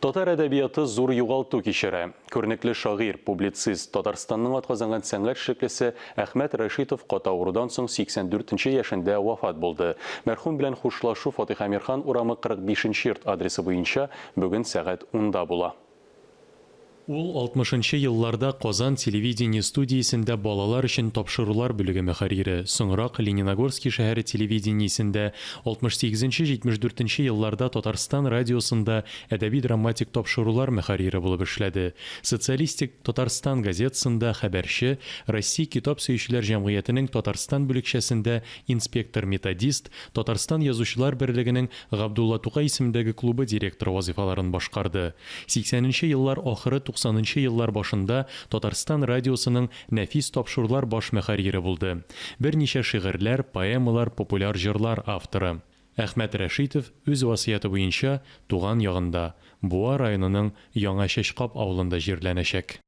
Татар әдәбияты зур югалту кичерә. Күренекле шагыйрь, публицист, Татарстанның атказанган сәнгать эшлеклесе Әхмәт Рәшитов каты авырудан соң 84 нче яшендә вафат булды. Мәрхүм белән хушлашу Фатих Әмирхан урамы 45 нче йорт адресы буенча бүген сәгать унда була. Ул алтмышынчы елларда Казан телевидение студиясендә балалар өчен тапшырулар бүлеге мөхәррире, соңрак Лениногорски шәһәре телевидениесендә, 68 нче-74 нче елларда Татарстан радиосында әдәби-драматик тапшырулар мөхәррире булып эшләде, Социалистик Татарстан газетасында хәбәрче, Россия китап сөючеләр җәмгыятенең Татарстан бүлекчәсендә инспектор-методист, Татарстан Язучылар берлегенең Габдулла Тукай исемендәге клубы директоры вазыйфаларын башкарды. Сиксәненче еллар ахыры, туксанынчы еллар башында Татарстан радиосының нәфис тапшырулар баш мөхәррире булды. Берничә шигырьләр, поэмалар, популяр җырлар авторы. Әхмәт Рәшитов, үз васыяте буенча, туган ягында, Буа районының Яңа Чәчкап авылында җирләнәчәк.